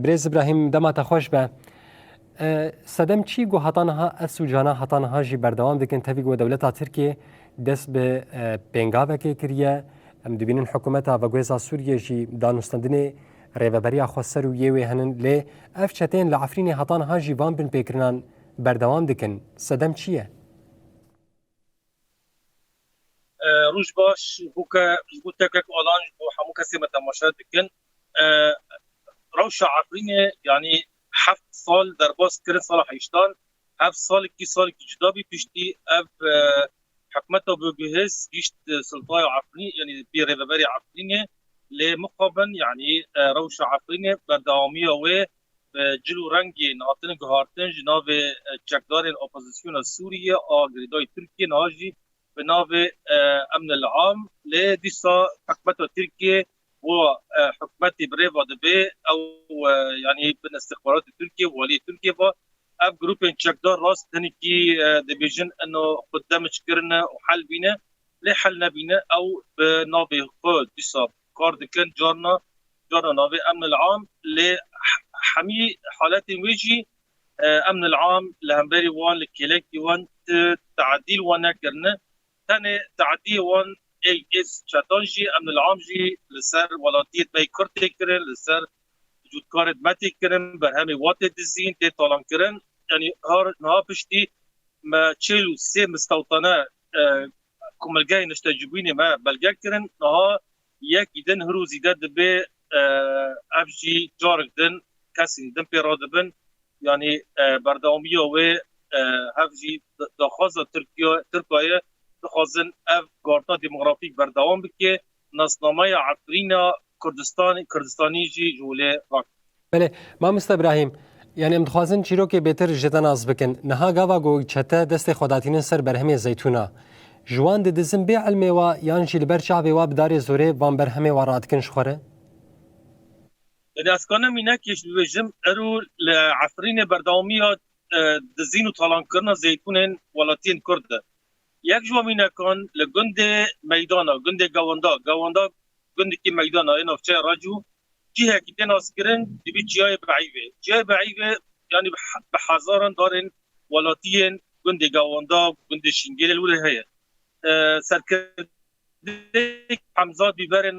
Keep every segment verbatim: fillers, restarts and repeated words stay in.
Birêz Îbrahîm, dema te xweş be. E, sedem çi ku heta niha ev sûcana heta niha jî berdewam dikin, tevî ku dewleta Tirkiyê dest bi, e, pêngavekê kiriye. Em dibînin hikûmeta veguhêza Sûriyê jî danûstendinê rêveberiya xweser û yê wê henin. Lê ev çeteyên li Efrînê heta niha jî van binpêkirinan berdewam dikin. Sedem çi ye? E, roj baş ji bo ke, ji bo tek tek alan, ji bo hemû kesê me temaşe dikin. E, rewşa Efrînê, yanî heft sal derbas kirin sala heyştan, ev salekî, salekî cuda bî. Piştî ev, e, hikûmeta bigihêz gihîşt, e, siltaya Efrîn, yanî bî rêveberê Efrînê. Lê mixabin, yanî, e, rewşa Efrînê berdewamiya wê, e, cil û rengên hatin guhartin ji navê, e, çekdarên opozisyona Sûriyê a girêdayî Tirkiyê, niha jî bi navê, e, Emn el Am. Lê dîsa hikûmeta Tirkiyê û, e, hikûmetê bi rê ve dibe, ew, e, yanî bin îstixbaratê Tirkiyê, waliyê Tirkiyê ve, ev grûpên çekdar rast hinekî, e, dibêjin ino xwe damage kirine û hel bîne, lê hel nebîne. Ew bi navê xwe dîsa kar dikin, carna, carna navê Emn el Am, lê h-, hemî haletên wê jî, e, Emn el Am li hemberî wan, li kêlekî wan ti teadî li wan nekirine. Tenê teadiyê wan ê, ê çetan jî, Emn el Am jî li ser welatiyê me yê Kurd tê kirin, li ser cûtkarê me tê kirin, berhemê wan tê dizîn, tê talankirin. Yanî har niha piştî me çil û sê mistewtane, e, komilgehê niştecîbûnê me belge kirin. Niha yekî din hir û zîde dibe, e, ev jî carek din kesên din pê radibin. Yanî, e, berdewamiya wê, e, hev jî d-, daxwaza Tirkiye, Tirka ye, dixwazin ev guhartina demografîk berdewam bike. Nasnameya Efrîna Kurdistan, Kurdistanî jî ji holê rakin. Belê, mamoste Ibrahîm, yanî em dixwazin çîrokê bêtir ji te nas bikin. Niha gava ku çete destê xwe datînin ser berhemê zeytûna, ji wan didizin bê ilmê wa yan jî li ber çavê wa bi darê zorê van berhemê wa radikin ji xwe re? Yanî ez kanim mînekê ji bibêjim, ero li Efrînê berdewamiya, e, dizîn û talankirina zeytûnên welatiyên Kurd e. Yek ji wan mînekan li gundê Meydana, gundê Gewanda, Gewanda gundekî Meydana yê navçeya Recû, cihekî tê naskirin, dibî Çiyayê Beîvê. Çiyayê Beîvê, yanî bi he-, bi hezaran darên welatiyên gundê Gewanda, gundê Şîngêlê li wirê heye. E, serkirdeyek Hemzat bîberên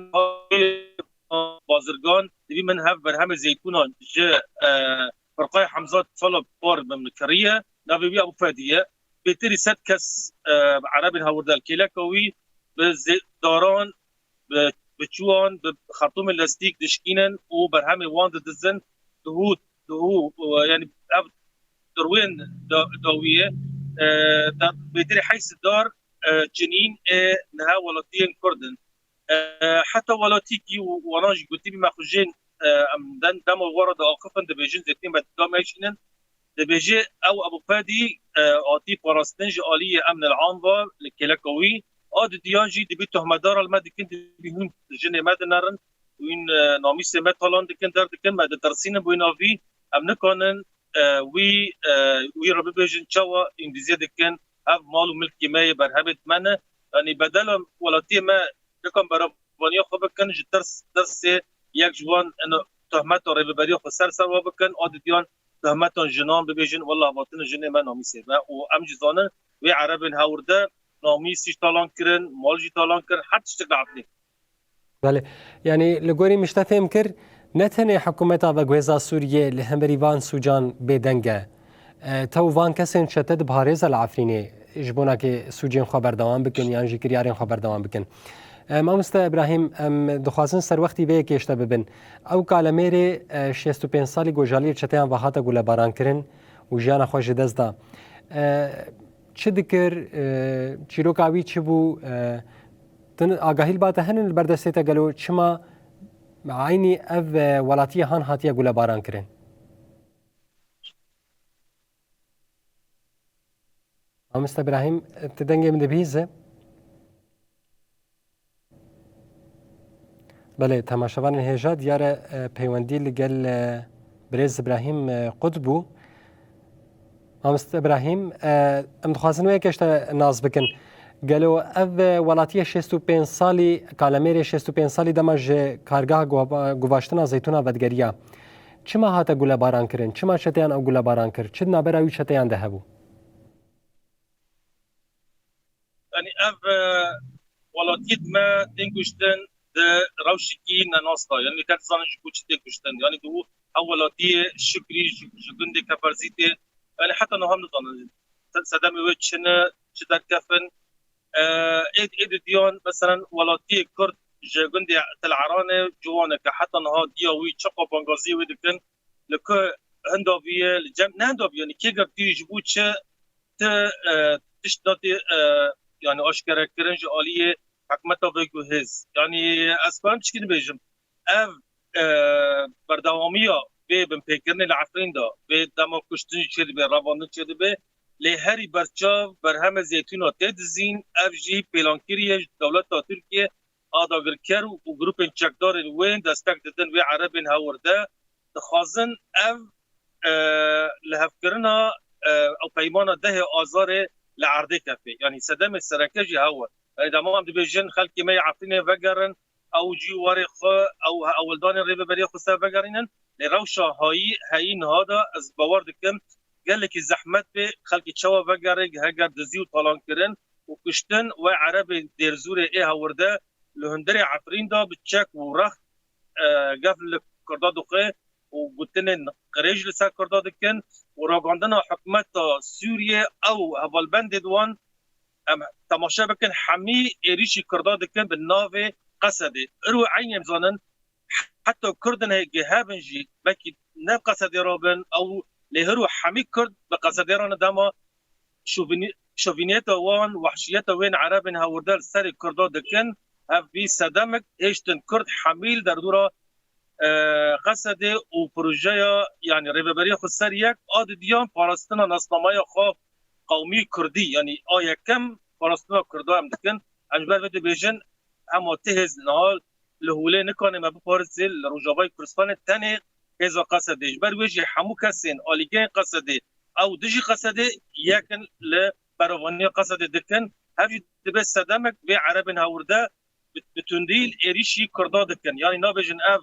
bazirgan, dibî min hev berhemê zeytûnan ji, e, firqayê Hemzat sala par min kiriye. Navê wî Ebû Fedî ye. Bêtirî sed kes, e, erebên hewirde li kêleka wî bi zê-, daran, bi, bi çûyan, bi xertûmên lestîk dişkînin û berhemê wan didizin. Duhû, duhû, e, yanî ev dirwên da-, dawî ye. E, da-, bêtirî heyşt dar, e, cinîn ê niha welatiyên Kurd in. E, heta welatîkî û wana jî gotî bî me xwe jên, e, em den-, dema we re diaxifin, dibêjin zêtîn me dida me şînin. Dibêje ew Ebû Fedî, e, hatî parastin ji aliyê Emn el Am ve li kêleka wî. A didiyan jî dibî tohmetdara li me dikin, dibî hûn jinê me dinerin, hûn, e, namîsê me talan dikin, derdikin, me ditirsînin, bi wê navî em nikanin, e, wî, e, wî re bibêjin çawa hûn diziyê dikin, ev mal û milkê me ye, berhemê me ne. Yanî bedela welatiyê me nikan berevaniya xwe bikin, ji tirs, tirsê yek ji wan, ino, tohmeta rêveberiya xwe ser ser we bikin, a didiyan tohmetan jinan bibêjin, wela hatine jinê me namîsê me. Û em jî zanin, wê erebên hewirde namîs jî talan kirin, mal jî talan kirin, her tiştek li Efrîn. Belê. Yanî li gorî min ji te fêm kir, ne tenê hikûmeta veguhêza Sûriyê li hemberî van sûcan bêdeng e. E, te û van kesên çete diparêze li Efrînê ji bo nakê sûcên xwe berdewam bikin yan jî kiryarên xwe berdewam bikin. E, mamoste Ibrahîm, em dixwazin ser wextî vê yekê ji te bibin. Ew kalemêrê, e, şêst û pênc salî ku ji aliyê çeteyan ve hate gulebarankirin û jiyana xwe ji dest da. E, çi dikir, e, çîroka wî çi bû, e, Din agahî li ba te henin li ber destê te gelo çima eynî ev, e, welatiyê han hatiye gulebaran kirin? Mamoste Ibrahîm, tu dengê min dibihîze? Belê, temaşevanên hêja diyar e, e, peywendî li gel, e, birêz Ibrahîm, e, qut bû. Mamoste Ibrahîm, e, em dixwazin wê yekê ji te nas bikin. Gelo ev, e, welatiyê şêst û pênc salî, kalemêrê şêst û pênc salî dema ji kargeha guva-, guvaştina zeytûna vedigeriya. Çima hate gulebaran kirin? Çima çeteyan ew gulebaran kir? Çi di navbera wî çeteyan de hebû? Yanî ev, e, welatiyê me tên kuştin di rewşekî nenas de. Yanî ket zanin ji bo çi tê kuştin. Yanî di hev welatiyê Şikrî ji, ji gundê Keferzîtê, yanî heta niha nizanin se-, sedemê wê çi ne, çi derkefin. E, ê, ê di diyan, meselen, welatiyê Kurd ji gundê Tel Eranê ciwan e ke heta niha diya wî çaqa bangaziyê wê dikin, li ku hinda vî ye, li cem, ne hinda vî, yanî kê girtî ji bo çi ti, e, tişt datê, e, yanî aşkerekirin ji aliyê hikûmeta vê ku hêz. Yanî ez karim çikî dibêjim, ev, e, berdewamiya vê binpêkirinê li Efrîn de, vê dema kuştin jî çêdibe, revandin çêdibe, lê herî berçav berhemê zeytûna tê dizîn, ev jî pêlankirî ye ji dewleta Tirkiye, a dagirker û grûpên çekdarên wê destek didin wê erebên hewirde, dixwazin ev, e, lihevkirina, e, ew peymana dehê Azarê li erdê kefe. Yanî sedemê sereke jî hew e. Yanî dema em dibêjin xelkê me yê Efrînê vegerin, ew cî warê xwe, ew hewldanên rêveberiyê xwe ser vegerînin. Lê rewşa hayî heyî niha de ez bawer dikim gelekî zehmet bê xelkê çawa vegerê, heger dizî û talankirin û kuştin wê erebê Dêrzûrê ê hewirde li hundirê Efrîn de bi çek û rex, e, gef li Kurda dixwe û gotinên qirêj li ser Kurda dikin û ragandina hikûmeta Sûriyê ew hevalbendê di wan, em temaşe bikin, hemî êrîşî Kurda dikin bi navê Qesedê. Îro eynî em zanin, heta Kurdên hêgê hebin jî, belkî ne Qesedê re bin, ew lê hiro hemî Kurd bi Qesedê re ne dema şovînî-, şovîniyeta wan, wehşiyeta wên erebên hewirde li serê Kurda dikin, ev vî sedemek hêştin Kurd hemî li derdora, e, Qesedê û projeya, yanî rêveberiya xwe ser yek a didiyan parastina nasnameya xwe qewmî Kurdî, yanî a yekem parastina Kurda em dikin. Em ji ber vê dibêjin, hema ti hêz niha li holê nikane me biparêze li Rojavayê Kurdistanê tenê hêza Qesedê. Ji ber wê jî hemû kesên alîgehên Qesedê ew dijî Qesedê yek in li berovaniya Qesedê dikin. Hev jî dibe sedemek vê erebên hewirde bi, bi tundî êrîşî Kurda dikin. Yanî nabêjin ev,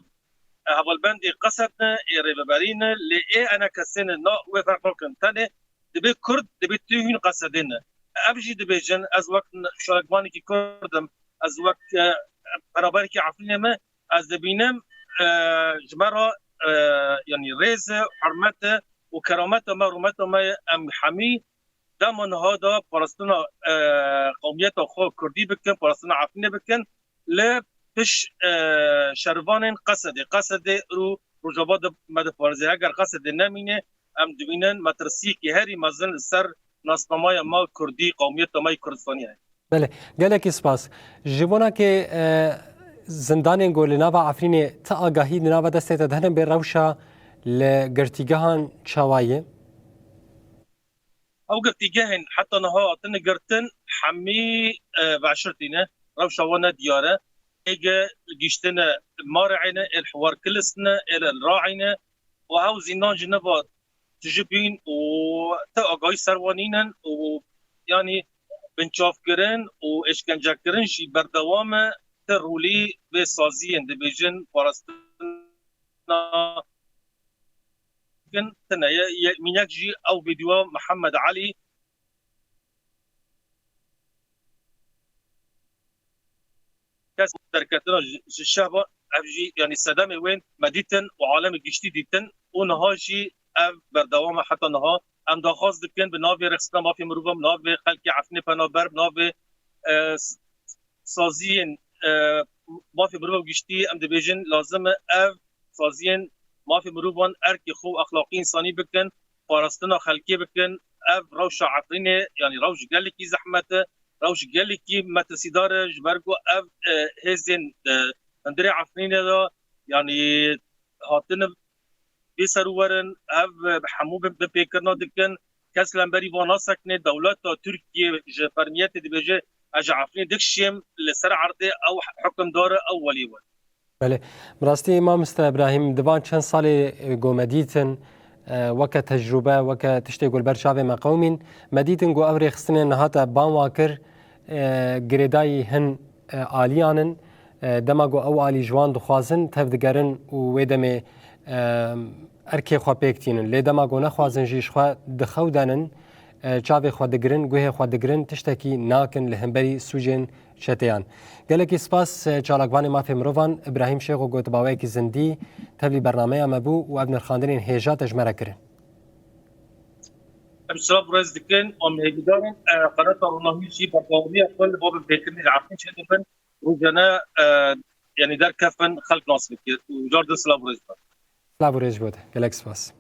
e, hevalbendê Qesed ne, ê rêveberî ne, lê ê ene kesê ne, na wê ferq nakin. Tenê dibê Kurd, dibê tu hûn Qesedê ne. Ev jî dibêjin, ez wek n-, şarekvanekî Kurd im, ez wek, e, penaberekî Efrînê me, ez dibînim, e, ji me re, e, yanî rêz e, hurmet e û kerameta me, rûmeta me ye, em hemî dema niha de parastina, e, qewmiyeta xwe Kurdî bikin, parastina Efrînê bikin, li pişt, e, şervanên Qesedê. Qesedê û Rojava de me diparêze. Heger Qesedê nemîne, em dibînin metirsiyekî herî mezin li ser nasnameya me Kurdî, qewmiyeta me yê Kurdistanî heye. Belê, gelekî spas. Ji bona ke, e, zindanên ku li nava Efrînê ti agahî di nava destê te de hene bê rewşa li girtîgehan çawa ye? Ew girtîgehên heta niha hatine girtin, hemî, e, veşirtî ne, rewşa wan ne diyar e. Ê ge gihiştine Mar'ê ne, ê li Hiwarkilis ne, ê li Ra'ê ne û hew zîndan ji neva tijî bîn û ti agahî ser wan nînin û, yanî, binçavkirin û êşkencekirin jî berdewam e, ti rolî vê saziyên dibêjin parastina kin tine ye. Ye-, mînek jî ew vîdyoya Mihemed Elî. Kes derketina ji, ji şehba, ev jî, yanî, sedemê wên me dîtin û alemê giştî dîtin û niha jî ev berdewam e heta niha. Em daxwaz dikin bi navê rêxistina mafê mirovan, bi navê xelkê Efrînê penaber, bi navê, e, s-, saziyên, e, mafê mirovan giştî, em dibêjin lazim e ev saziyên mafê mirovan erkê xwe û exlaqî însanî bikin, parastina xelkê bikin. Ev rewşa Efrînê, yanî rewş gelekî zehmet e, rewş gelekî metirsîdar e, ji ber ku ev, e, hêzên, e, hundirê Efrînê de, yanî hatine bê ser û werin, ev, e, hemû bi, binpêkirina dikin. Kes li hemberî van nasekine, dewleta Tirkiye ji fermiyetê dibêje, ez ji Efrînê dikişêm, li ser erdê ew hukimdar e, ew welî we. Belê. Bi rastî mamoste Îbrahîm, di van çend salê, e, ku me dîtin, e, weke tecrûbe, weke tiştê ku li ber çavê me qewimîn, me dîtin ku ev rêxistinên niha te ban wa kir, e, girêdayî hin, e, aliyan in. E, dema ku ew alî ji wan dixwazin, tevdigerin û wê demê, e, Erkê xwe pêk tînin. Lê dema ku nexwazin jî ji xwe dixewdenin, e, çavê xwe digirin, guhê xwe digirin, tiştekî nakin li hemberî sûcên çeteyan. Gelekî spas, e, çalakvanê mafê mirovan, Îbrahîm Şêxo, gotibaweyekî zindî tevlî bernameya me bû û ev nirxandinên hêja te ji me re kirin. Em silav û rêz dikin, em hêvîdar in, e, qenata Ronahî jî berdewamiya xwe li bo binpêkirinê li Efrîn çêdibin, rojane, e, yanî derkefin, xelk nas bike. Û car din silav û rêz dikin. Silav û rêz ji bo te. Gelek spas.